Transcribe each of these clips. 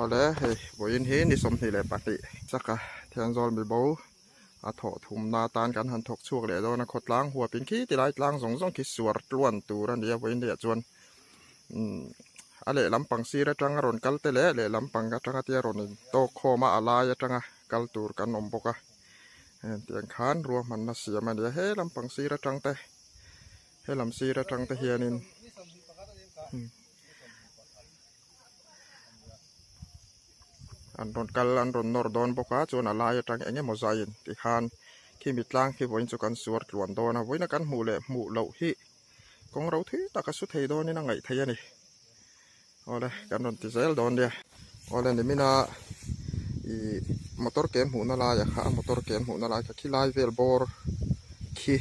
Awle hei vawiin hi ni 22 chaka Thianzawl mibo a thawh thumna atan kan han thawk chhuak leh dawn a khawtlang huapin khi tilai tlang zawng zawng khi suar tluan tur a ni a vawiin leh chuan umm a lehlam pang sir atanga rawn kal te leh lehlam pang atanga tia rawn in tawk khawm a a lai atanga kal tur kan awm bawk a hetiang khan ruahmanna siam a ni a he lampang sir atang te he lam sir atang te hianin an rawn kal an rawn nawr dawn bawk a chuan a lai atang eng emaw zaiin tikhan khimi tlang khi vawiin chu kan suar tluan dawn a vawiina kan hmuh leh hmuh loh hi kawng ro thui tak a su thei dawnin a ngaih theih a ni awle kan rawn ti zel dawn nia awle nimina ih motor ke hmuhna laiah kha a motor ke hmuhna lai kha khilai vel bawr khi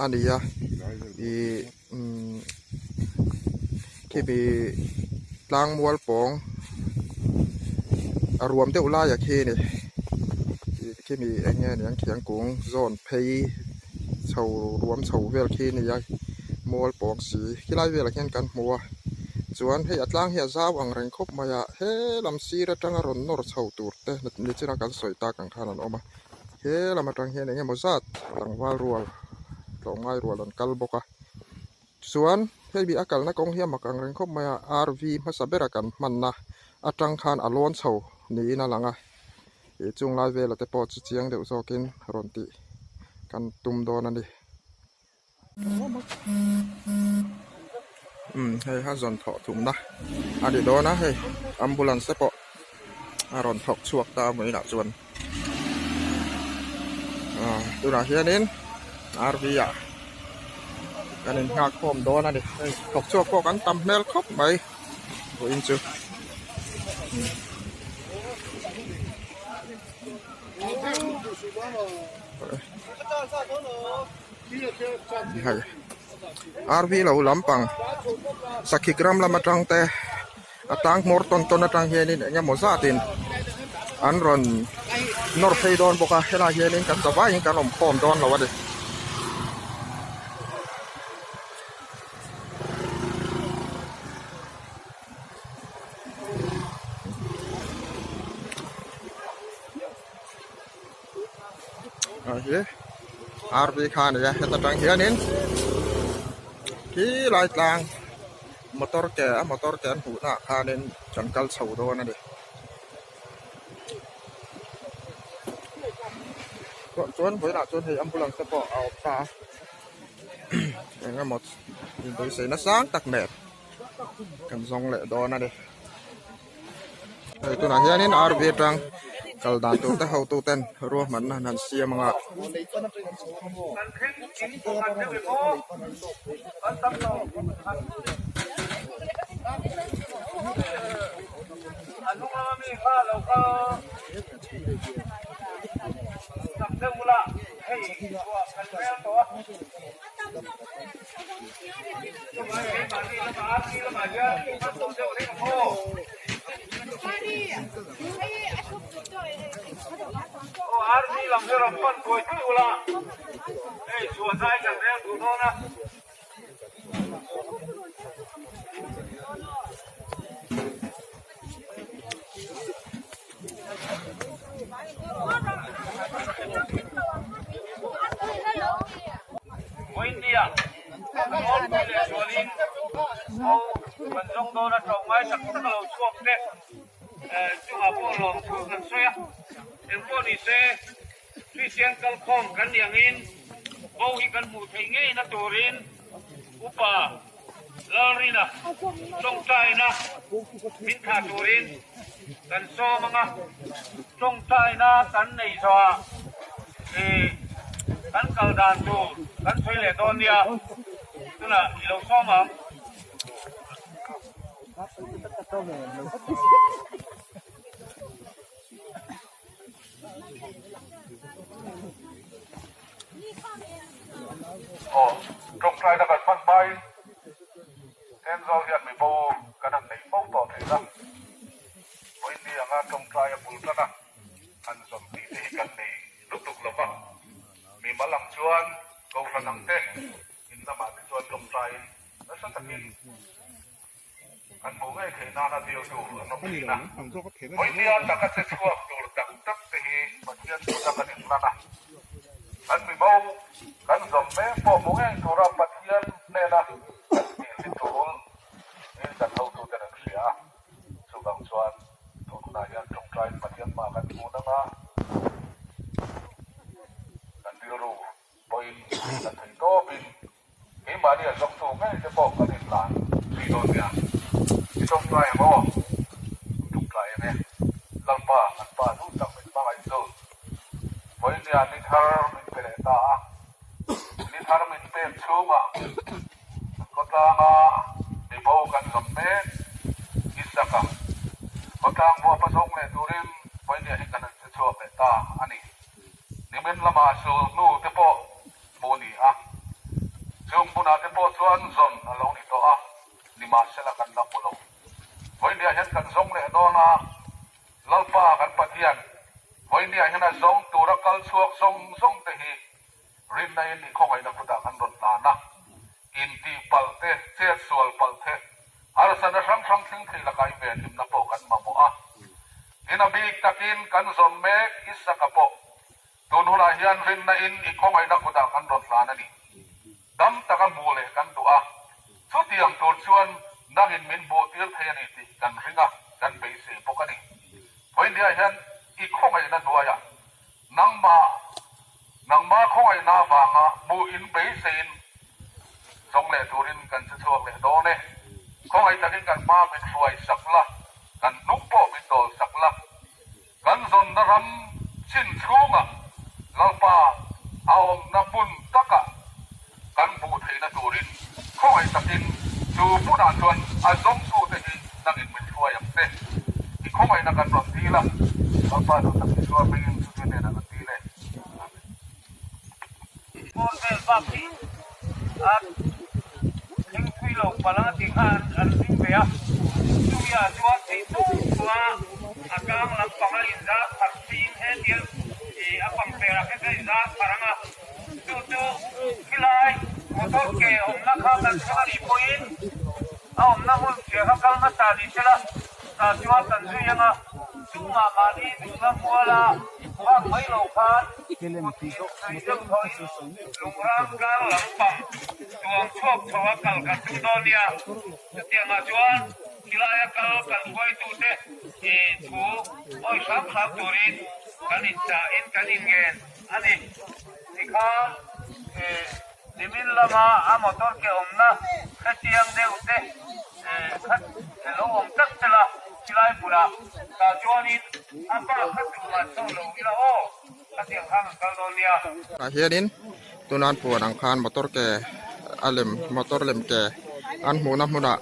a ni a ih umm khimi tlang mual pawng a ruam deuh laiah khi a ni ih khimi eng nge ni ang khiang kung zawn phei chho ruam chho vel khi a ni a mual pawng si khilai velah khian kan hmu a chuan hei a tlang hi a zau ang reng khawp mai a he lam sir atanga rawn nawr chho tur te nichina kan sawi tak ang khan an awm a. He lam atang hian eng emaw zat tlangval rual tlawmngai rual an kal bawk a chuan hei a kalna kawng hi a mak ang reng khawp mai a rv hmasa bera kan hmanna atang khan a lawn chho niin a lang a ih chung lai vela te pawh chu chiang deuh zawkin rawn tih kan tum dawn a ni. Umm hei a zawn thawh thumna a ni dawn a hei ambulance te pawh a rawn thawk chhuak ta a vawiinah chuan ah tunah hianin rv ah kan innghak khawm dawn a ni hei thawk chhuak pawh kan tam hmel khawp mai vawiin chu. Hei rv lo lampang sakhik ram lam atang te a tang hmawr tawn tawn atang hianin eng emaw zatin an rawn nawr phei dawn bawk a helai hianin kan zavaiin kan awm khawm dawn lo a ni. Hi rv kha a ni a heta tang hianin khi lai tlang motor ke a motor ke an hmuh naah khanin kan kal chho dawn a ni chuan vawiinah chuan hei ambulance te pawh a awm ta a eng emaw inbuaitsaih na sang tak nen kan zawng leh dawn a ni. Hei tunah hianin rv atang kal dan tur te hotu ten ruahmanna an han siam ang a. Lalrina tawngtaina min thlah turin kan sawm ang a, tawngtaina kan nei zawhah ih kan kal dan tur kan sawi leh dawn nia, tunah i lo sawm ang. Aw, tawngtaina kan hman hmain Thenzawl hian mibo kan han nei fo tawh thei la, vawiin anga tawngtai a bul tan a, han zawm tih te hi kan nei lutuk lo va, mimal ang chuan Kohhran ang te in lamah te chuan tawngtaiin nasa takin. Kan hmuh ngei theih nana diltu an awm thin a. Vawinia taka che chhuak tur tak tak te hi Pathian kuta kan inhlan a. Kan mibo kan zawm mek pawh hmu ngei tura Pathian hnena kan dil hi tul in kan hotuten an hria a. Chuvang chuan tun hunah hian tawngtaiin Pathian hma kan hmu nang a, kan rilru pawhin kan thei tawpin keimahni a zawktu ngei te pawh kan inhlan zui dawn nia. I tawngtai ang aw? Tawngtai ang e. Lalpa, kan Pa duh tak min hmangaih chu. Vawinia ni thar min pe leh ta a, ni thar min pek chhungah Khawtlanga mibo kan zawm mek Isaka khawtlang buapa zawng leh turin Vawinia hi kan han che chhuak leh ta a ni. Nimin lamah sul hnu te pawh hmuh ni a, chung hmunah te pawh chuan zawn a lo ni tawh a, nimahsela kan la hmu lo. Vawinia hian kan zawng leh dawn a, Lalpa kan Pathian, Vawinia hian a zawng tura kal chhuak zawng zawng te hi Rinna in i khawngaihna kutah kan rawn hlan a, intih palh te, chet sual palh te, harsatna hrang hrang thleng thei lakah i venhimna pawh kan mamawh a. Tin a bik takin kan zawn mek Isaka pawh tun hunah hian rinna in i khawngaihna kutah kan rawn hlan a ni. Dam taka hmuh leh kan duh a, chutiang tur chuan nangin min hmuhtir thei a ni tih kan ring a, kan beisei bawk a ni. Vawiinniah hian i khawngaihna hnuaiah Nangmah, nangmah khawngaihna avanga hmuh in beiseiin zawng leh turin kan che chhuak leh dawn e. Khawngaih takin kan hma min hruai sak la, kan hnung pawh min dawl sak la. Kan zawnna ram chin chhungah Lalpa a awmna hmun takah kan hmuh theihna turin khawngaih takin chu hmunah chuan a zawngtute hi nangin min hruai ang che. I khawngaihna kan rawn dil a, Lalpa duhtak Isua hmingin chu chu hnenah kan dil e. Amen. Pawn vel bak hi a thleng thui lo palh a ti kha an ring ve a, chumi ah chuan theih tawp chunga a tlang lampang a inzar pharh siin hetiang ih a pangper ah kha chuan inzar pharh ang a. Chu chu khilai motor ke awmna kha kan thleng a nih pawhin a awmna hmun chhia kha kal hmasa ni sela tah chuan kan zui ang a, chungah mahni duhna muala vak mai lo khan kut insuih deuh thawhin lungrang tlang lampang tuang chhuak chho a kal kan tum dawn nia. Chutiangah chuan khilaia kal kan hruaitute ih thu awi hram hram turin kan inchahin kan inngen. A ni, tikhan nimin lama a motor ke awmna hrechiang deuh te kha lo awm tlat sela chilai hmunah tah chuanin a pa kha tumah chho lo ila aw khatiang khan an kal dawn nia. Tah hianin tunan puan ang khan motor ke a lem motor lem ke an hmuhna hmunah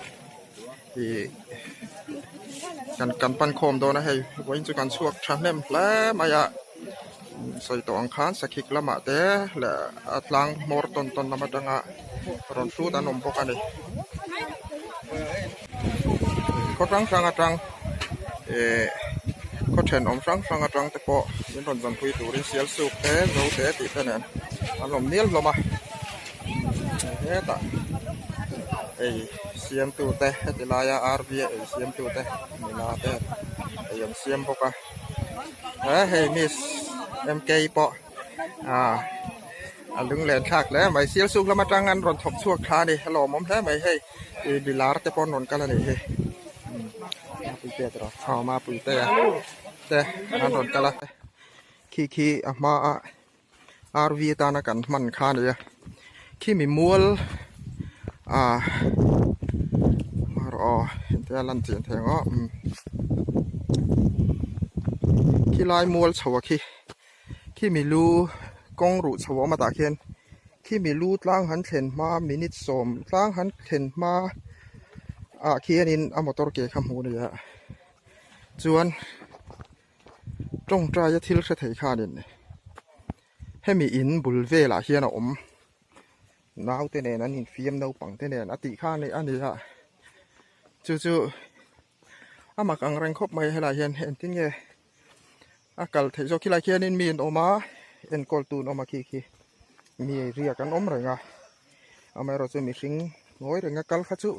ih kan kan pan khawm dawn a hei vawiin chu kan chhuak thahnem hle mai a sawi tawh ang khan sakhik lamah te leh a tlang hmawr tawn tawn lam atanga rawn hrut an awm bawk a ni khaw hrang hrang atang ih khaw thenawm hrang hrang atang te pawh min rawn zawnpui turin sial suk te zo te tih te nen an awm nial hlawm a hetah ei siamtu te heti laia RV a ei siamtu te nula te ei an siam bawk a he hei miss MK pawh ah a lunglen thlak hle mai sialsuk lam atang an rawn thawk chhuak thla a ni a lawmawm hle mai hei ih milar te pawh an rawn kal a nih hi mapuitea te rawh aw mapuitea te an rawn kal a khi khi a hmaa. RV atana kan hman kha a ni a khimi mual ah rawh aw engtia lan chian thei ang aw umm khilai mual chho a khi khimi lu kawng ruh chho a awm a tah khian khimi lu tlang han thlen hma minute sawm tlang han thlen hma ah khianin a motor ke kha hmuh a ni a chuan. Tawngtaia thil hre thei khanin hemi in bul velah hian a awm naute nen an infiam naupang te nen a tih kha a ni a chu chu a mak ang reng khawp mai helai hian engtin nge a kal theih zawk khilai khianin mi an awm a enkawl tu an awm a khi khi mi riak an awm reng a amaherawhchu mihring ngawi renga kal kha chu.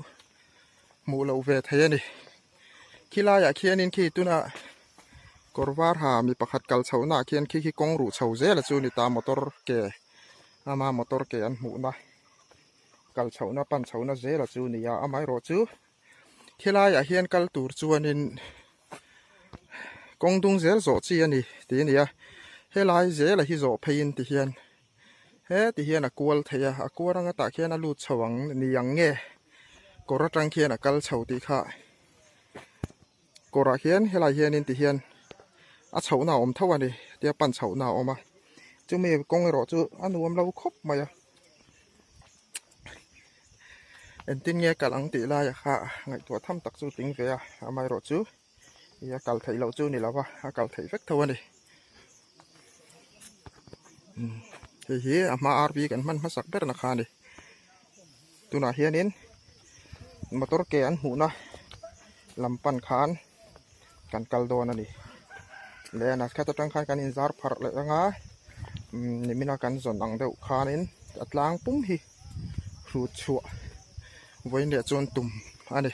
Hmuh loh ve thei a ni. Khi laiah khianin khi tuna kawr var ha mi pakhat kal chhohna ah khian khi khi kawng ruh chho zel a chu ni ta motor ke ama motor ke an hmuhna kal chhohna pan chhohna zel a chu ni a amaherawh chu khi laiah hian kal tur chuanin kawng dung zel zawh chi a ni tih a ni a helai zela hi zawh pheiin ti hian Heti hian a kual thei a, a kual anga tah khian a lut chho ang ni ang nge kawr atang khian a kal chho tih kha kawrah hian helai hianin ti hian a chhohna a awm tho a ni tia pan chhohna a awm a chumi kawng erawh chu a nuam lo khawp mai a engtin nge kal ang tih laiah kha ngaihtuah tham tak chu tling ve a amaherawh chu. Ih a kal theih loh chu ni lo va a kal theih vek tho a ni hei hi a hma RV kan hman hmasak ber na kha a ni tunah hianin motor ke an hmuhna lam pan khan kan kal dawn a ni leh a khat atang khan kan inzar pharh leh ang a nimina kan zawn ang deuh khanin a tlang pum hi hrut chhuah vawiin leh chuan tum a ni.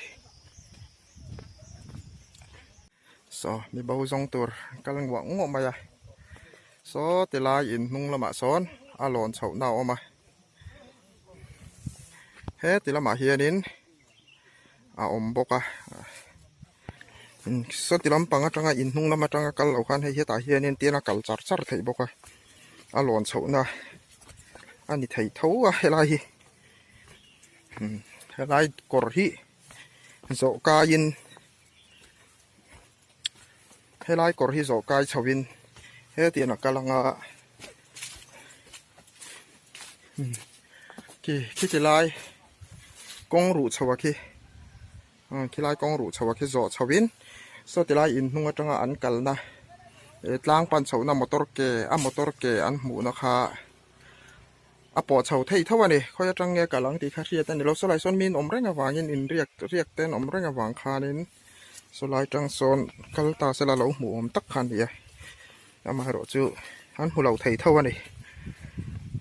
Saw mi bo zawng tur kal nguah nguah mai a saw ti lai in hnung lamah sawn a lawn chhoh na a awm a heti lamah hianin a awm bawk a saw ti lampang atanga in hnung lam atanga kal loh khan hei hetah hianin tian a kal char char theih bawk a a lawn chhoh na a ni thei tho a helai hi helai kawr hi. Zawh kaiin helai kawr hi zawh kai chhoin hetiang a kal anga khi khiti lai kawng ruh chho a khi khilai kawng ruh chho a khi zawh chhoin saw tilai in hnung atanga an kalna tlang pan chhohna motor ke a motor ke an hmuhna kha. A pawh chho thei tho a ni. Khawi atang nge kal ang tih kha hriat a ni lo. Sawlai sawn min awm reng avangin inriak riak te an awm reng avang khanin sawlai tang sawn kal ta sela lo hmuh awm tak kha a ni a. Amaherawh chu an hmu lo thei tho a ni.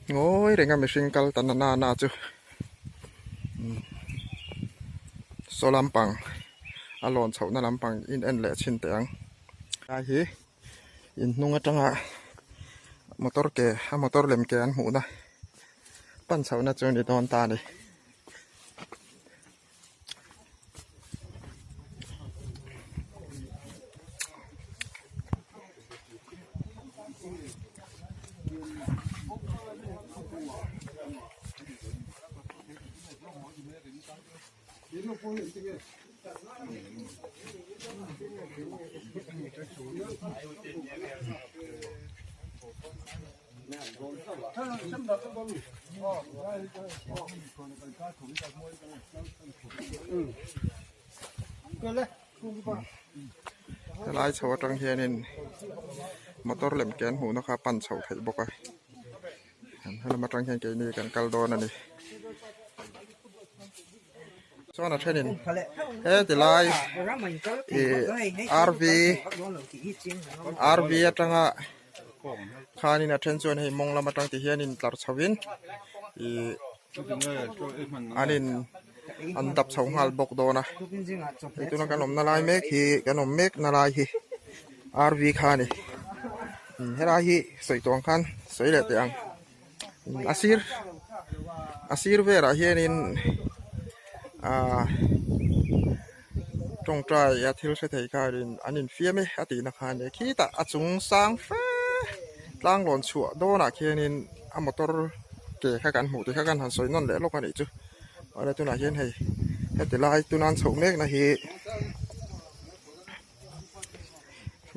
Ngawi renga mihring kal ta na na na chu saw lampang a lawn chhohna lampang in en leh chhin teh ang. Lai hi. In hnung atanga motor ke a motor lem ke an hmuhna pan chhohna chu a ni dawn ta a ni. Helai chho atang hianin motor lem ke an hmuhna kha pan chho theih bawk a helam atang hian keini kan kal dawn a ni. Chuan a thenin he tilai ih RV RV atanga khanin a then chuan hei mawng lam atang ti hianin tlar chhoin ih an in an dap chho nghal bawk dawn a hei tuna kan awmna lai mek hi kan awm mek na lai hi RV kha a ni helai hi sawi tawh ang khan sawi leh teh ang. A sir a sir velah hianin ahh tawngtai a thil hre thei khanin an infiam e a tihna kha a nia khitah a chung sang fe tlang lawn chhuah dawnah khianin a motor ke kha kan hmuh tih kha kan han sawi nawn leh lawk a nih chu awle tunah hian hei heti lai tuna an chhoh mek na hi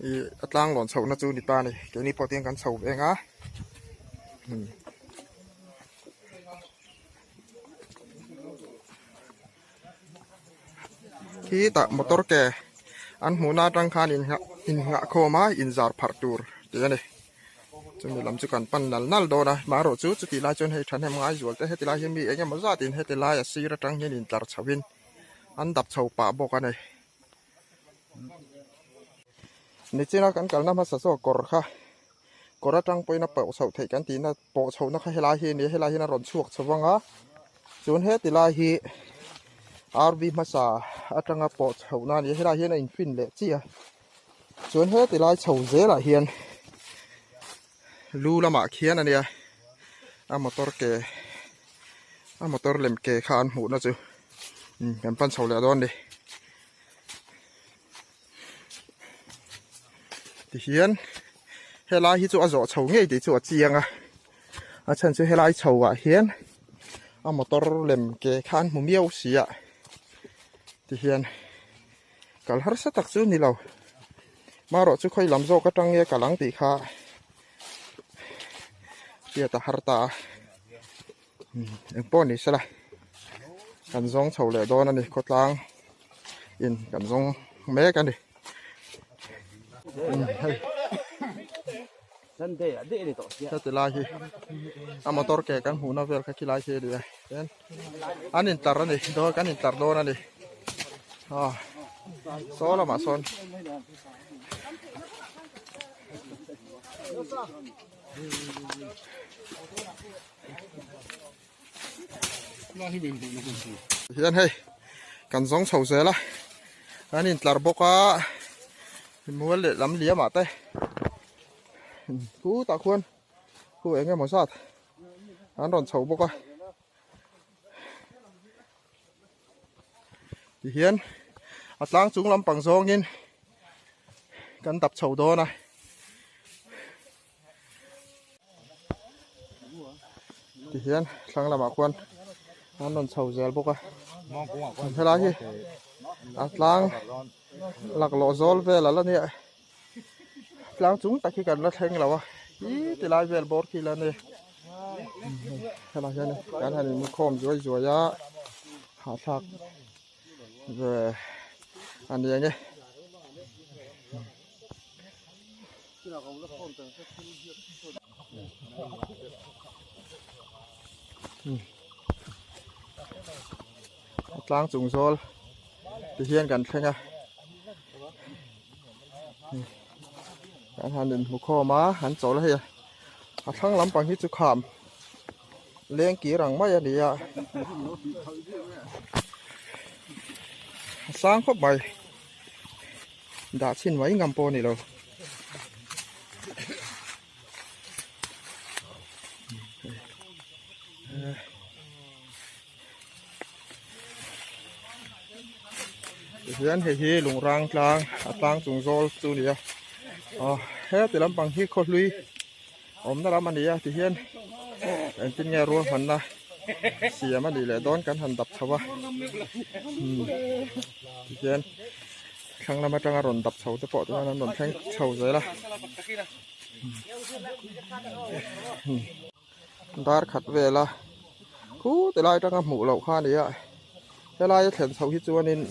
ih a tlang lawn chhohna chu ni ta a ni keini pawh tiang kan chho ve ang a khitah motor ke an hmuhna atang khan inngah inngah khawm a inzar pharh tur tih a ni chumi lam chu kan pan nal nal dawn a marawh chu chutih lai chuan hei thahnem ngai zual te heti lai hi mi eng emaw zatin heti lai a sir atang hian intlar chho in an dap chho pah bawk a ni. Nichina kan kalna hmasa zawk kawr kha kawr atang pawhin a pawh chhoh theih kan tihna pawh chhohna kha helai hi a ni a helai hian a rawn chhuak chho vang a chuan heti lai hi RV hmasa atanga pawh chhoh na a ni a helaiah hian a infin leh chiah a chuan heti lai chho zelah hian lu lamah khian a nia a motor ke a motor lem ke kha an hmuhna chu kan pan chho leh dawn a ni tihian helai hi chu a zawh chho ngei tih chu a chiang a a chhan chu helai chho ah hian a motor lem ke kha an hmu miau si a tihian kal harsa tak chu ni lo marawh chu khawi lam zawk atang nge kal ang tih kha hriat a har ta a engpawh ni sela kan zawng chho leh dawn a ni khawtlang in kan zawng mek a ni hei heti lai hi a motor ke kan hmuhna vel kha khilai khi a ni a chuan an intlar a ni dawn kan intlar dawn a ni ah saw lamah sawn. Hian hei kan zawng chho zel a an intlar bawk a mual leh lam liam ah te khutah khuan khu eng emaw zat an rawn chho bawk a tihian a tlang chung lampang zawngin kan dap chho dawn a. Tihian thlang lamah khuan an rawn chho zel bawk a helai hi a tlang laklawh zawl vel a la nia tlang chung tak hi kan la thleng lo a hi ti lai vel bawr khi la ni helai hian kan han inkhawm zuai zuai a hahthlak ve a ni ang e. A tlang chung zawl ti hian kan thleng a kan han inhmu khawm a an chawl a hei a thlang lampang hi chu kham leng kir ang mai a ni a a sang khawp mai. Dah chhin mai ngam pawh a ni lo. Tihian hei hi lungrang tlang a tlang chung zawl chu a ni a aw heti lampang hi khawhlui awmna lam a ni a tihian engtin nge ruahmanna siam a nih leh dawn kan han dap chho a tihian thlang lam atanga rawn dap chho te pawh chuan an rawn thleng chho zel a dar khat vela khu ti lai atanga hmuh loh kha a ni a helai a thlen chho hi chuanin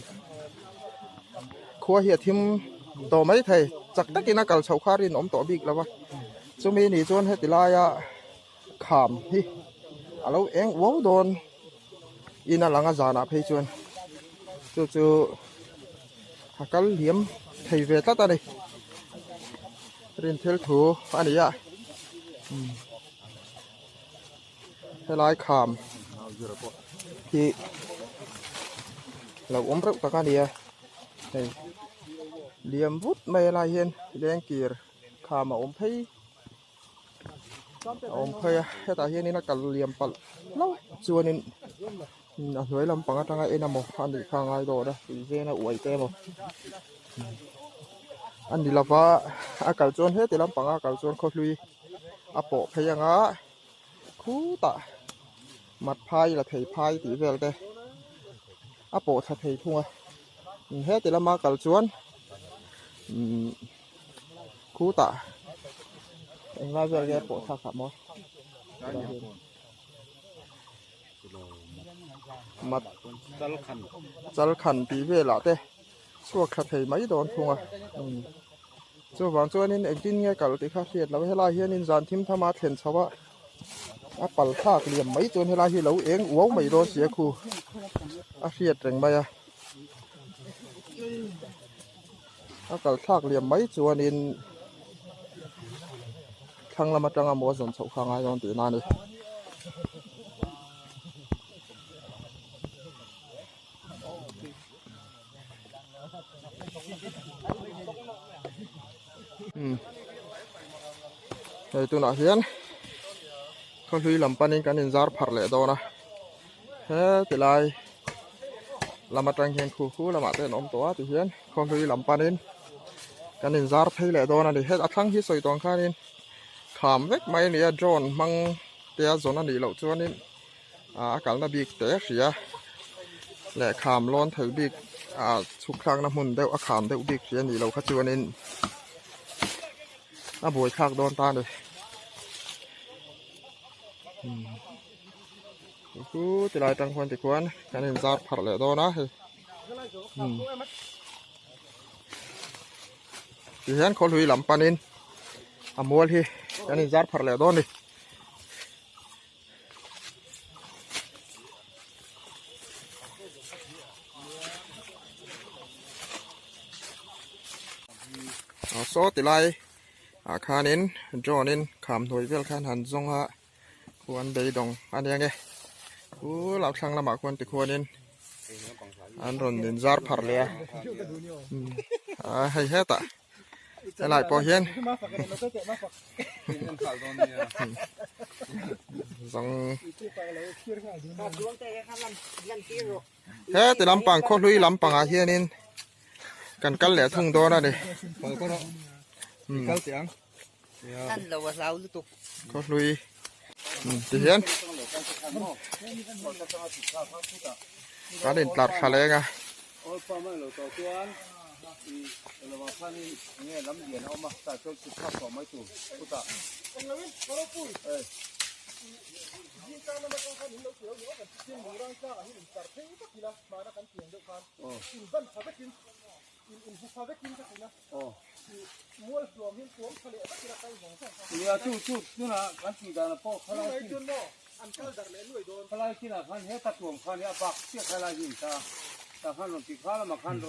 khua hi a thim tawh mai thei chak takin a kal chho kha rinawm tawh bik lo va chumi ni chuan heti laia kham hi a lo eng uau dawn in a lang a zanah phei chuan chu chu a kal liam thei ve tlat a ni rin thil thu a ni a helai kham hi lo awm reuh tak a ni a hei liam vut mai a lai hian lengkir kham a awm phei a awm phei a hetah hianin a kal liam palh hlauh chuanin a hnuai lampang atanga en emaw a nih kha a ngai dawn a tui vena uai te emaw a ni lova a kal chuan heti lampanga a kal chuan khawhlui a pawh phei anga khutah mat phai la thei phai tih vel te a pawh thla thei thung a heti lama kal chuan umm khutah englai vel nge pawh thlak ah maw mat chalkhan tih velah te chhuak thla thei mai dawn thung a chuvang chuanin engtin nge kal tih kha hriat loh helai hianin zan thim thama thlen chho a a pal thlak liam mai chuan helai hi lo eng uau mai dawn sia khu a hriat reng mai a a kal thlak liam mai chuanin thlang lam atanga maw a zawn chhoh kha a ngai dawn tihna a ni. Umm hei tunah hian khaw hlui lam panin kan inzar pharh leh dawn a heti lai lam atang hian khu khu lamah te an awm tawh a tihian khaw hlui lam panin kan inzar phei leh dawn a ni het a thlang hi sawi tawng khanin kham vek mai a ni a drone hmang te a zawn a nih loh chuanin ah a kalna bik te hria leh kham lawn thei bik ah chhuk thlakna hmun deuh a kham deuh bik hria nih loh kha chuanin a buai thlak dawn ta a ni umm ti lai tang khuan tikhuan kan in zar pharh leh dawn a hei umm tihian khawlhui lam panin a mual hi kan in zar pharh leh dawn a ni. Saw ti lai ah khanin drone in kham hnuai vel khan han zawng a khuan beidawng a nia nge u lo thlang lamah khuan tikhuanin an rawn inzar pharh leh a a hei hetah. Helai pawh hian zawng he ti lampang khaw hlui lampangah hianin kan kal leh thung dawn a ni khaw hlui ti hian kan intlar thla leng a.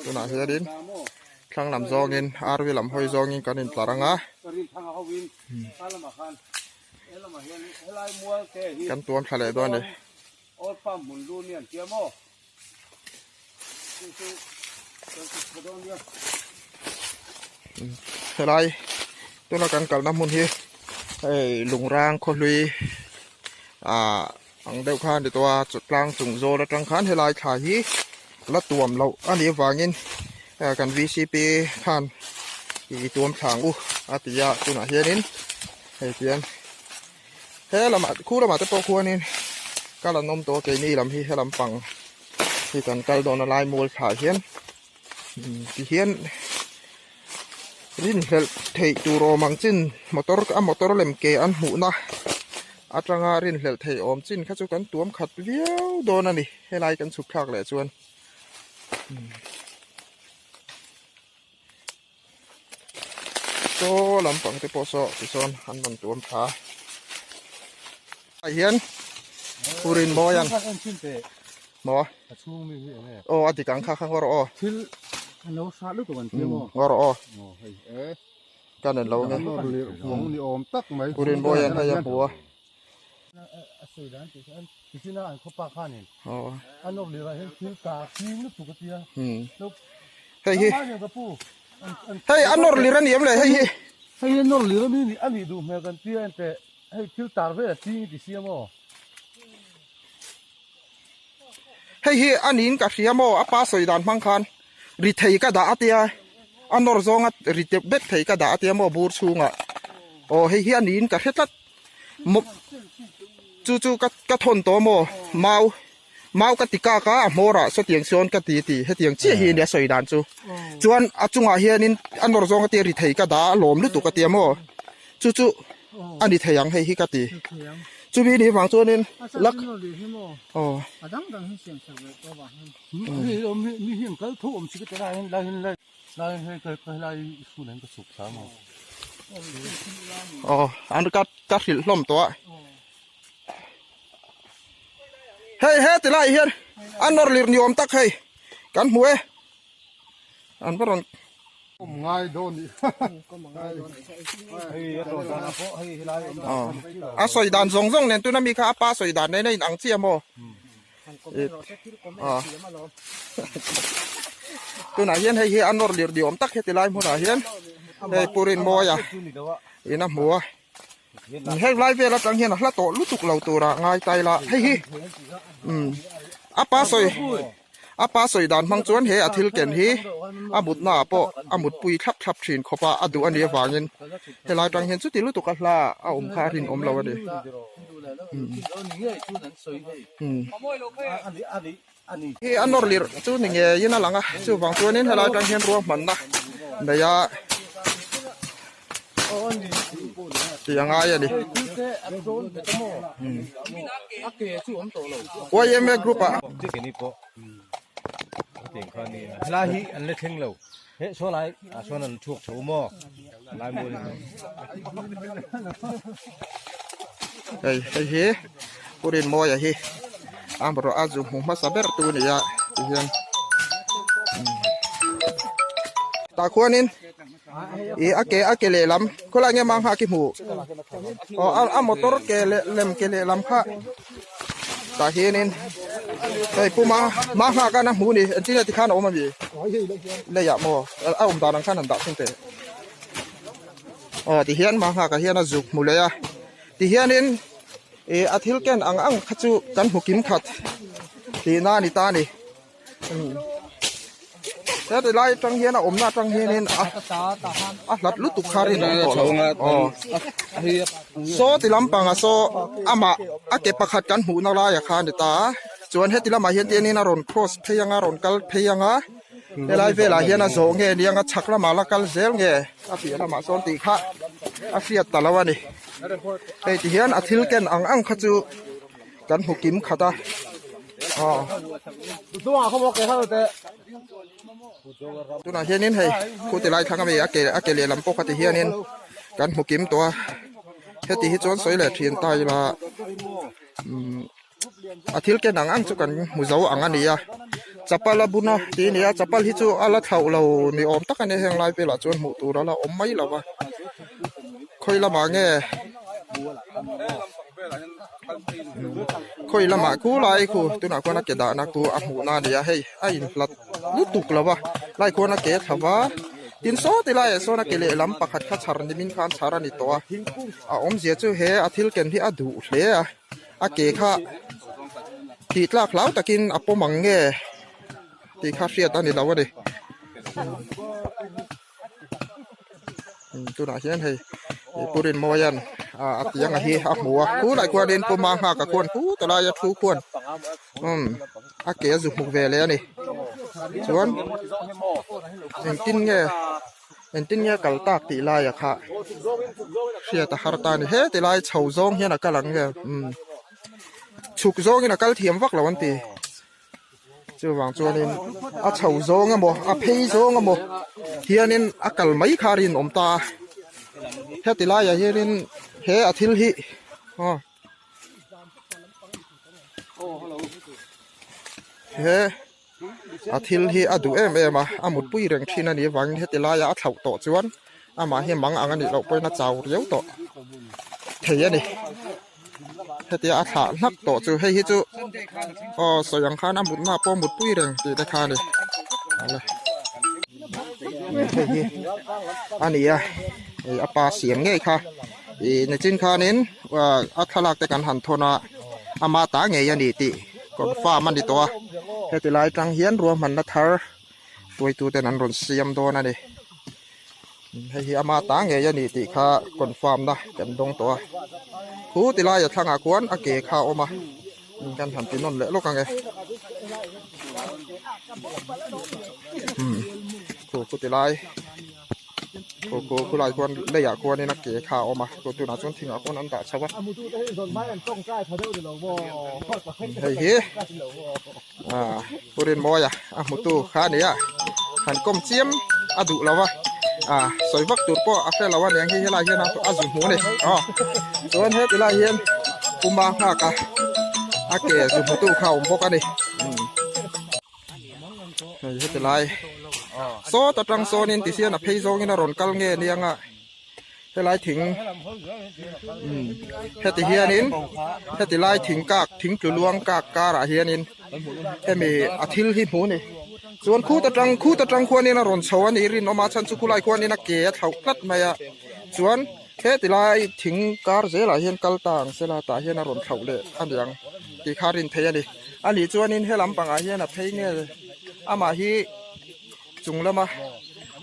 Tunah hianin thlang lam zawngin RV lam hawi zawngin kan intlar ang a kan tuam thla leh dawn a ni. Helai tuna kan kalna hmun hi hei lungrang khawhlui ah ang deuh khan ni tawh a tlang chung zawl atang khan helai thla hi la tuam loh a nih avangin kan vcp khan ih tuam thla ang u a ti a tunah hianin hei tian He lamah khu lamah te pawh khuanin kal an awm tawh a keini lam hi he lampang hi kan kal dawn a lai mual thlah hian tihian rinhlelh theih tur awm ang chin motor a motor lem ke an hmuhna atanga rinhlelh theih awm chin kha chu kan tuam khat viau dawn a ni helai kan chhuk thlak leh chuan. Saw lampang te pawh saw tisawn an rawn tuam tha ah hian Purin mawi an maw aw a dik ang kha kha ngaw rawh aw ngaw rawh aw ka nen lo nge Purin mawi an hei a hmu a. Hei hi hei a nawr lir a ni em le hei hi hei hi nawr lir a ni a nih duh hmel kan tia enteh hei thil tar vel a ching i ti sia maw hei hi a niin ka hria maw a pa sawi dan hmang khan ri thei ka dah a tia a nawr zawnga ri teuh bet thei ka dah a tia maw bur chhungah aw hei hi a niin ka hre tlat. Chu chu ka ka thawn tawh maw mau mau ka ti kak a a hmawr ah sawtiang sawn ka ti ti hetiang chiah hi ania sawi dan chu chuan a chungah hianin a nawr zawng a tia ri thei ka dah a lawm lutuk a tia maw chu chu a ni thei ang hei hi ka ti chumi ni vang chuanin lak aw Aw an ka ka hrilh hlawm tawh a hei he ti lai hian a nawr lir ni awm tak hei kan hmu e an va rawn a sawi dan zawng zawng nen tuna mi kha a pa sawi dan nen a in ang chiah maw. Tunah hian hei hi a nawr lirh ni awm tak heti lai hmunah hian hei Pu Rinmawia in a hmu a. Heng lai vel atang hian a hla tawh lutuk lo tura ngai ta ila hei hi umm a pa sawi a pa sawi dan hmang chuan he a thil ken hi a mutna ah pawh a mutpui thlap thlap thin khawp a a duh a nih avangin helai atang hian chuti lutuk a hla a awm kha a rinawm lo a ni umm. Hi a nawr lirh chu ni ngeiin a lang a chuvang chuanin helai atang hian ruahmanna nei a tih a ngai a ni yma group ah hei hei hi Pu Rinmawia hi amaherawh a zu hmu hmasa ber tu a ni a tihian tah khuanin ih a ke a ke lehlam khawlai nge mang nghak i hmuh aw a motor ke leh lem ke lehlam kha tah hianin hei pu ma ma nghak a na hmuh a ni engtin nge tikhan a awm ami leiah maw a awm dan ang khan han dah thung teh aw tihian ma nghakah hian a zuk hmu leh a tihianin ih a thil ken ang ang kha chu kan hmu kim khat tihna a ni ta a ni heti lai atang hian a awmna atang hianin a a hlat lutuk kha rin awm tawh lo aw saw ti lampangah saw amah a ke pakhat kan hmuhna laiah kha a ni ta a chuan heti lamah hian tiangin a rawn cross phei ang a rawn kal phei ang a helai velah hian a zawh nge nia a chhak lamah la kal zel nge a piah lamah sawn tih kha a hriat ta lo a ni hei ti hian a thil ken ang ang kha chu kan hmu kim khat a aw tunah hianin hei khu ti lai thlang ami a ke a ke lehlam pawh kha ti hianin kan hmu kim tawh a heti hi chuan sawi leh thin ta ila umm a thil ken ang ang chu kan hmu zo ang a ni a chapal a bun a tih a ni a chapal hi chu a la thlauh lo ni awm tak a nia heng lai velah chuan hmuh tur a la awm mai lo va khawi lamah nge khawi lamah khu lai khu tunah khuan a ke dahna khu a hmuhna a ni a hei a inhlat lutuk lo va lai khuan a ke thla va tin saw ti laiah sawn a ke lehlam pakhat kha chhar nimin khan chhar a ni tawh a a awmzia chu he a thil ken hi a duh hle a. A ke kha tih tlak hlau takin a pawm ang nge tih kha hriat a ni lo a ni. Tunah hian hei Pu Rinmawia'n a ti anga hi a hmu a khulai khuanin Pu Manghaka khuan pu ta laia thu khuan umm a ke a zu hmuk ve leh a ni. Chuan engtin nge. Engtin nge kal tak tih laia kha hriat a har ta a ni. Heti lai chho zawng hian a kal ang nge umm chhuk zawngin a kal thiam vak lo an ti. Chuvang chuanin a chho zawng emaw a phei zawng emaw hianin a kal mai kha a rinawm ta a. Heti laiah hianin he a thil hi aw he. A thil hi a duh em em a, a mutpui reng thin a nih avangin heti laia a thlauh tawh chuan amah hi mang ang a nih loh pawhin a chau riau tawh thei a ni. Hetia a thlah hlak tawh chu hei hi chu aw sawi ang khan a mutna pawh a mutpui reng tih te kha a ni. Hei hi a ni a, hei a pa siam ngei kha ih nichin khanin a thlalak te kan han thawn a ama ta ngei a ni tih. Confirm a ni tawh a, heti lai tang hian ruahmanna thar hruaitu ten an rawn siam dawn a ni. Hei hi ama ta ngei a ni tih kha confirm na kan dawng tawh a. Khu ti laia thlangah khuan a ke kha a awm a, kan han ti nawn leh lawk ang e. Khu khu ti lai. Khu khu khulai khuan leiah khuanin a ke kha a awm a chu tunah chuan thingah khuan an dah chho a hei hi ah Pu Rinmawia a hmutu kha a ni a han kawm chiam a duh lo va ah sawi vak tur pawh a hre lo a niang hi helai hian a zu hmu a ni aw chuan heti lai hian Pu Manghaka a ke zu hmutu kha a awm bawk a ni. Hei heti lai sawt atang sawnin ti hian a phei zawngin a rawn kal nge nia nga helai thing umm heti hianin heti lai thing kak thing tlu luang kak karah hianin hemi a thil hi hmuh a ni. Chuan khut atang khut atang khuanin a rawn chho a nih rinawm a chhan chu khulai khuanin a ke a thlauh tlat mai a chuan heti lai thing kar zelah hian kal ta ang sela tah hian a rawn thlauh leh a niang tih kha a rin theih a ni. A nih chuanin he lampangah hian a phei nge amah hi chung lama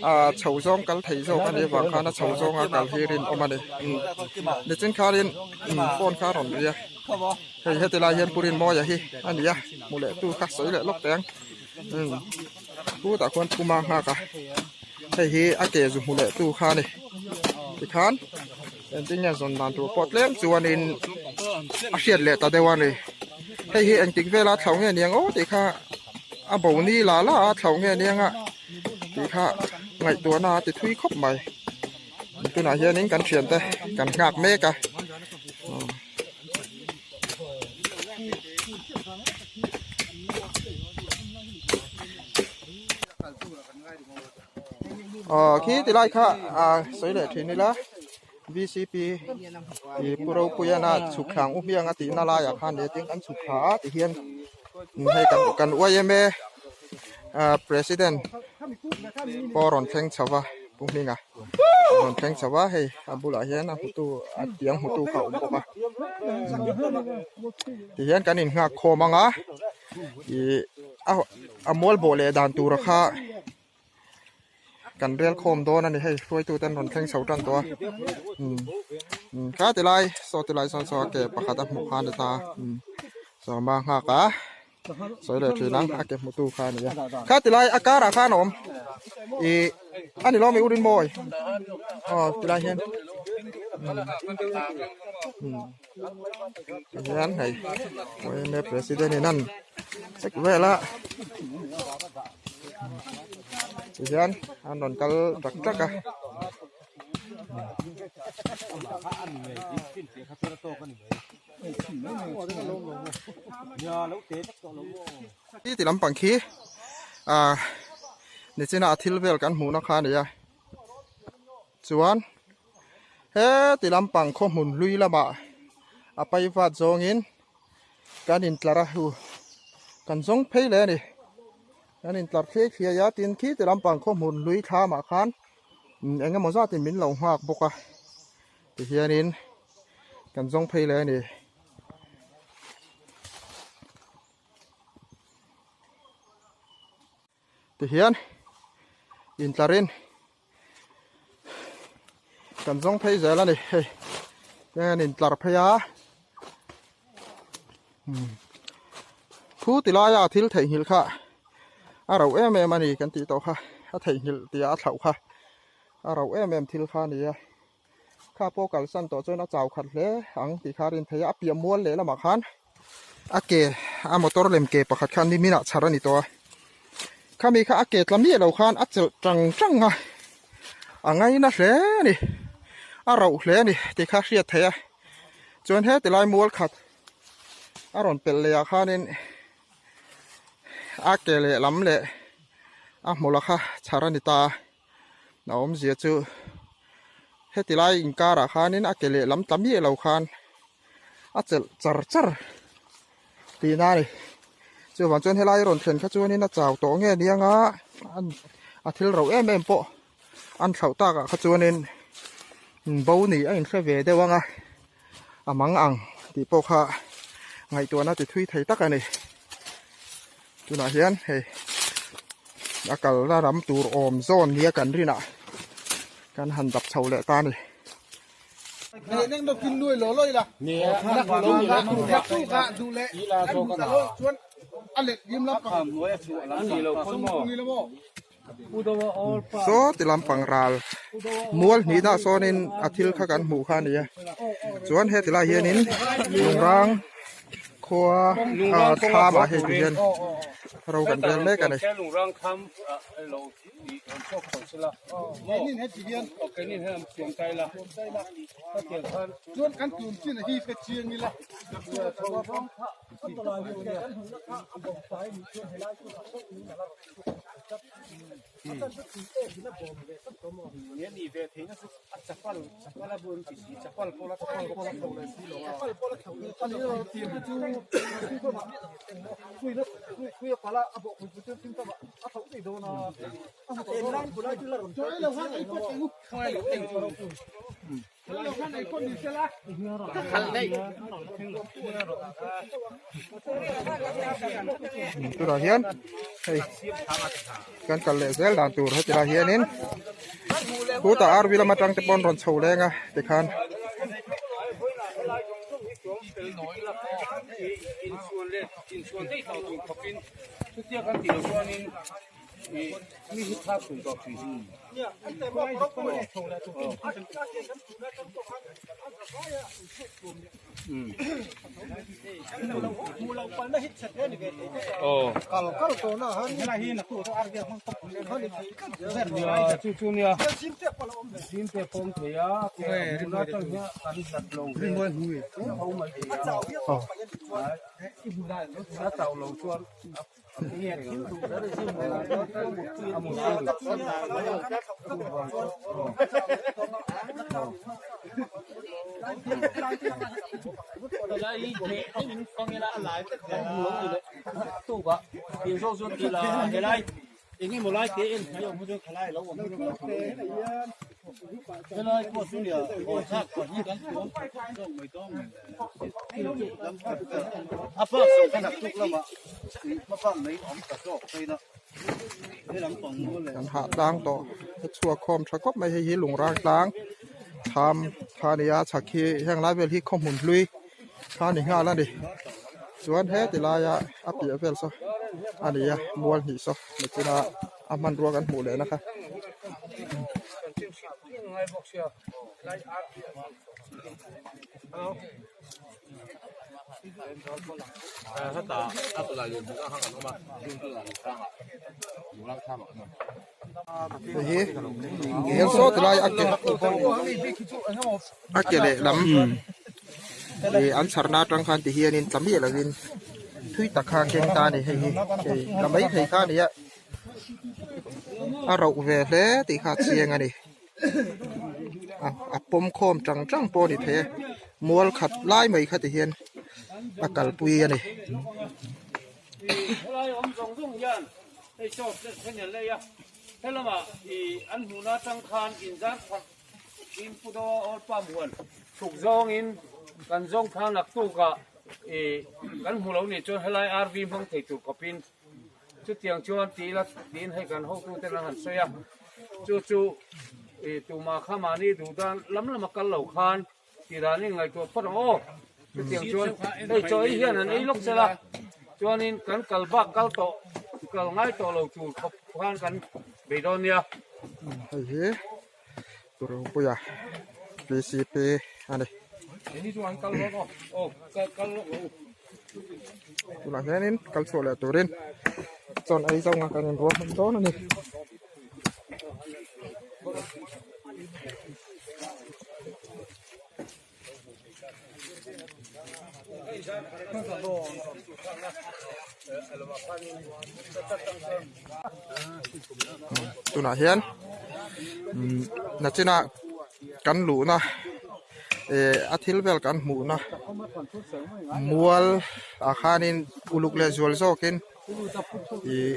ah chho zawng kal thei zawk a nih avang khan a chho zawnga kal hi rinawm a ni. Nichin khanin phone kha a rawn ri a hei heti lai hian Pu Rinmawia hi a ni a hmu leh tu kha sawi leh lawk teh ang. Chutah khuan puma nghak a hei hi a ke zu hmu leh tu kha a ni tikhan engtin nge zawn dan tur pawh tlem chuanin a hriat leh ta deuh a ni hei hi engtik vela thlo nge niang aw tih kha a bo ni la la a thlo nge niang a tih kha ngaihtuahna a ti thui khawp mai tunah hianin kan thiante kan nghak mek a. Aw khi ti lai kha ah sawi leh thin ila vcp ih pu ropuiana chhuk thlang u hmiang a tihna laiah khan leh tin an chhuk thla a ti hian hei kan kan yma ah president pawh rawn thleng chho va pu hminga. Rawn thleng chho a hei a bulah hian a hmutu a tiang hmutu kha a awm bawk a tihian kan innghak khawm ang a ih a mual bawh leh dan tura kha kan rel khawm dawn a ni hei hruaitu ten rawn thleng chho tan tawh a kha ti lai saw ti lai sawn saw a ke pakhat a hmuh kha a ni ta sawma nghak a. Sawi leh thin ang a ke hmutu kha a ni a kha tilai a karah khan a awm ih a ni lawm i urin mawi aw tilai hian tihian hei yma president in an check vel a tihian an rawn kal ṭak ṭak a. Khi ti lampang khi ah nichina a thil vel kan hmuhna kha a ni a chuan heti lampang khaw hmun hlui lamah a pai vat zawngin kan intlar a hu kan zawng phei leh a ni kan intlar thliai thliai a tin khi ti lampang khaw hmun hlui thlamah khan eng emaw zatin min lo nghak bawk a. Tihianin kan zawng phei leh a ni. Tihian intlarin kan zawng phei zel a ni hei hian intlar phei a thu ti laia thil theihnghilh kha a rauh em em a ni kan tih tawh kha a theihnghilh tia a thlauh kha a rauh em em thil kha a ni a. Kha pawh kalsan tawh chuan a chau khat hle ang tih kha a rin theih a, a piah mual leh lamah khan a ke a motor lem ke pakhat khan nimin ah chhar a ni tawh a, khami kha a ke tla miah lo khan a chelh tang tang a, a ngaina hle a ni, a rauh hle a ni tih kha a hriat theih a, chuan heti lai mual khat a rawn pelh leh ah khanin a ke leh lam leh a hmawlh a kha chhar a ni ta a. A awmzia chu heti lai inkarah khanin a ke lehlam ta miah lo khan a chelh char char tihna a ni. Chuvang chuan helai rawn thlen kha chuanin a chau tawh nge nia nga a thil rauh em em pawh an thlauh takah kha chuanin bo ni a inhre ve deuh ang a, a mang ang tih pawh kha ngaihtuahna ti thui thei tak a ni. Tunah hian hei a kalna ram tur awm zawn nia kan rinah kan han dap chho leh ta a ni. Saw ti lampang ral mual hnihna sawnin a thil kha kan hmuh kha a ni a chuan heti lai hianin lungrang khua ah thlam ah hei ti hian ro kan rel mek a ni. Tunah hian hei kan kal leh zel dan tur heti lai hianin khutah RV lam atang te pawh an rawn chho leng a tikhan. Kan hah tlang tawh a chhuak khawm tha khawp mai hei hi lungrang tlang thlam kha a ni a chhak hi heng lai vel hi khaw hmun hlui kha a ni nghal a ni chuan heti laia a piah vel saw a ni a mual hnih saw nichina a hmanrua kan hmuh leh na kha. Hei hi hel saw ti lai a ke a ke lehlam ih an chharna atang khan ti hianin tla miah lovin thui tak kha a keng ta a ni hei hi hei tla mai thei kha a ni a a rauh ve hle tih kha a chiang a ni. A pawm khawm tang tang pawh a ni thei a mual khat lai mai kha ti hian a kalpui a ni. Helai awm zawng zawng hian hei chaw then an lei a, helamah ih an hmuhna atang khan inzar phah in pu daw awl pam huan chhuk zawngin kan zawng khan naktukah ih kan hmu lo nih chuan helai RV hmang thei tur khawpin Chutiang chuan ti ila tiin hei kan hotuten an han sawi a, chu chu ih tumah kha mahni duh dan lam lama kal lo khan tih dan in ngaihtuah phawt ang aw. Chutiang chuan hei chaw ei hian han ei lawk sela chuanin kan kal bak kal tawh kal ngai tawh lo tur khawp khan kan bei dawn nia. Hei hi Purupuia PCP a ni. Tunah hianin kal chhuah leh turin chawn ei zawnga kan inruah hman dawn a ni. Tunah hian nachinah kan luhna eh a thil vel kan hmuhna mual ah khanin uluk leh zual zawkin ih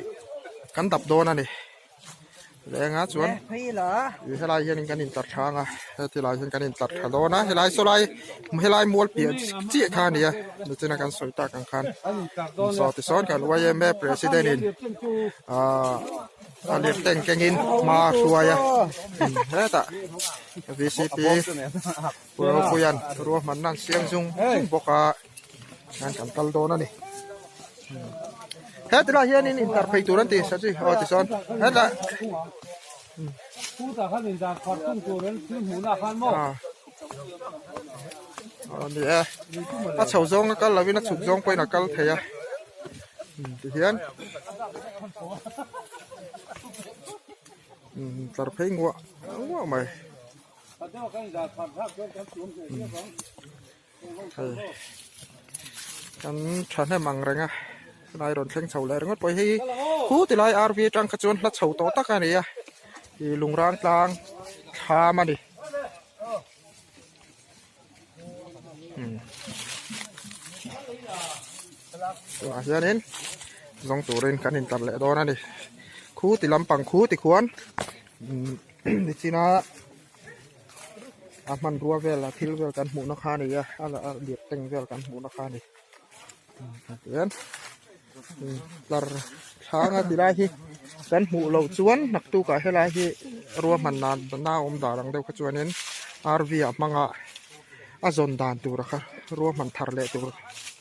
kan dap dawn a ni. Lenga chuan ih helai hianin kan intlar tha ang a heti lai hian kan intlar tha dawn a helai saw lai helai mual piah chiah kha a ni a nichina kan sawi tak ang khan saw tisawn kan yma president in ahh a lirteng kengin hma a hruai a hetah vcp Pu Ropuia'n ruahmanna an siam zung zung bawk a. Hian kan kal dawn a ni heti lai hianin intar phei tur an ti sa chi aw tichuan hetah aw ni e a chho zawng a kal lovin a chhuk zawng pawhin a kal thei a tihian tlar phei nguah nguah mai. Hei kan thahnem ang reng a helai rawn thleng chho leh ringawt pawh hi khu ti lai RV atang kha chuan hla chho tawh tak a ni a ih lungrang tlang thlam a ni tunah hianin zawng turin kan intan leh dawn a ni. Khu ti lampang khu ti khuan nichina a hmanrua vel a thil vel kan hmuhna kha a ni a a lirh teng vel kan hmuhna kha a ni tihian tlar thlanga ti lai hi kan hmuh loh chuan naktukah helai hi ruahman nan na awm dan ang deuh kha chuanin RV ah hmanga a zawn dan tur kha ruahman thar leh tur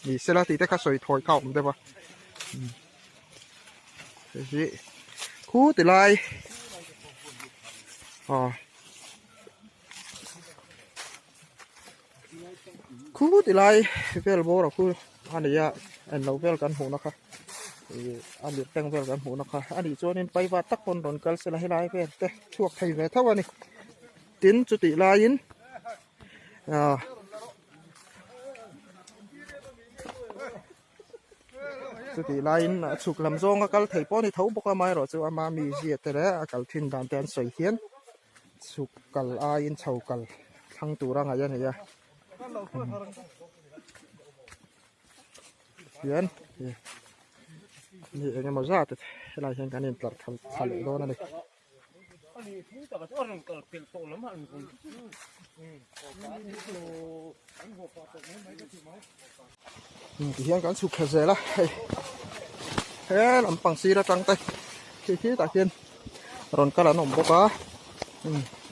ni sela tih te kha sawi thawi kha a awm deuh a. Hei hi khu ti lai aw khu ti lai vel bawr a khu a ni a englo vel kan hmuhna kha ih a lirh teng vel kan hmuhna kha a nih chuanin paiva tak pawn rawn kal sela helai vel te chhuak thei ve tho a ni tin chutih laiin ah. Chutih laiin a chhuk lam zawnga kal thei pawh a ni tho bawk a amaherawhchu ama mizia te leh a kal thin dan te an sawi hian chhuk kal aiin chho kal thlang tur a ngaih a ni a hian ni engemaw zat helai hian kan intlar thla leh dawn a ni. Ti hian kan chhuk thla zel a hei he lampang sir atang te khi khi tah khian rawn kal an awm bawk a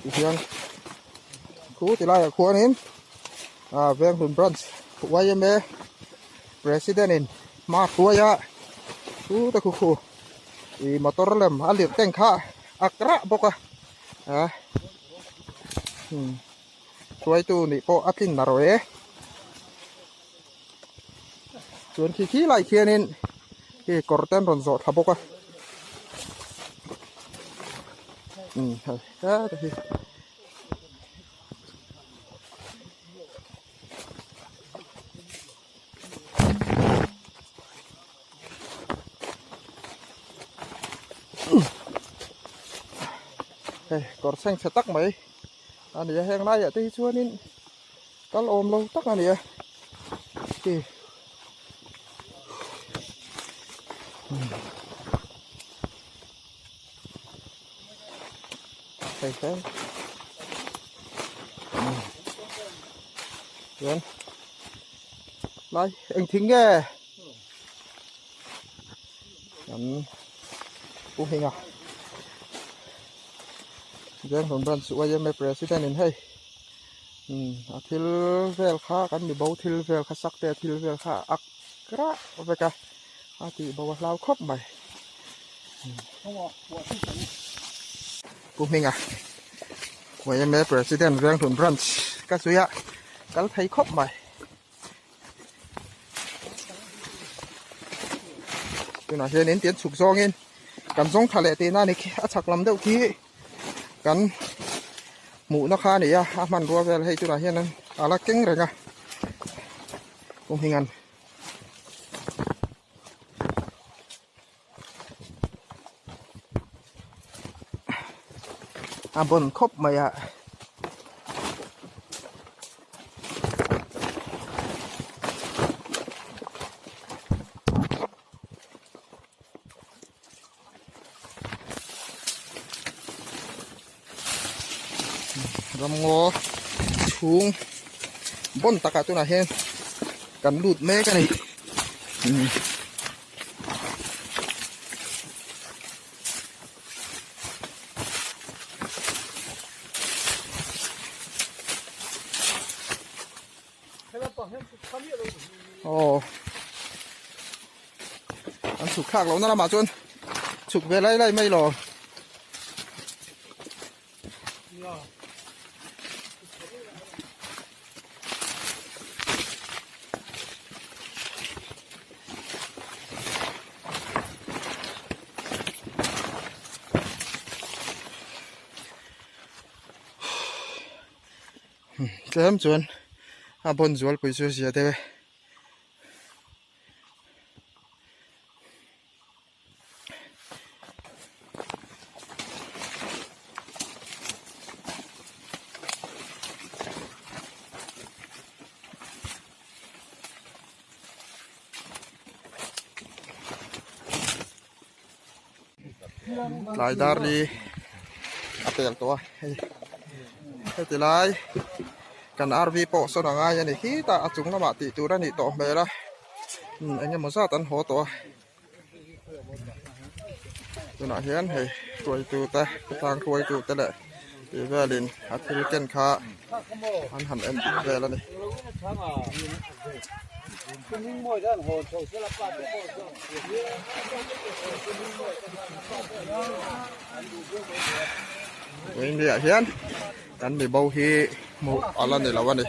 ti hian khu ti laiah khuanin ah Venghlun branch yma president in hma a hruai a chu te khu khu. Ih motor lem a lirh teng kha a krah bawk a a umm hruaitu nih pawh a tlin na rawh e chuan khi khi lai khianin hei kawr te an rawn zawh thla bawk a umm hei heta hi. Hei kawr chheng chhe tak mai a ni a heng laiah te hi chuanin kal awm lo tak a ni a khi hei hei chuan lai eng thing nge Kan Pu Hminga Venghlun Branch YMA President in hei umm a thil vel kha kan mi bo thil vel kha sak te a thil vel kha a ak rah vek a a tih bo a hlau khawp mai Pu Hminga YMA President Venghlun Branch ka zui a kal thei khawp mai. Tunah hianin tian chhuk zawngin kan zawng tha leh tihna a ni khi a chhak lam deuh khi kan hmuhna kha a ni a a hmanrua vel hei tunah hian a la keng reng a kum hingan. A bawn khawp mai a. Ramngaw chhung bawn takah tunah hian kan lut mek a ni. Aw an chhuk thlak lohna lamah chuan chhuk ve lai lai mai lo. Tlem chuan a bawn zualpui chu a zia deuh e. Tlai dar li a pel tawh a hei heti lai kan rv pawh sawn a ngai a ni khitah a chung lamah tih tur a nih tawh hmel a eng emaw zat an haw tawh a tunah hian hei hruaitu te khawtlang hruaitu te leh tih velin a thil ken kha an han en vel a ni. India hian kan mi bo hi hmuh a la ni lo a ni.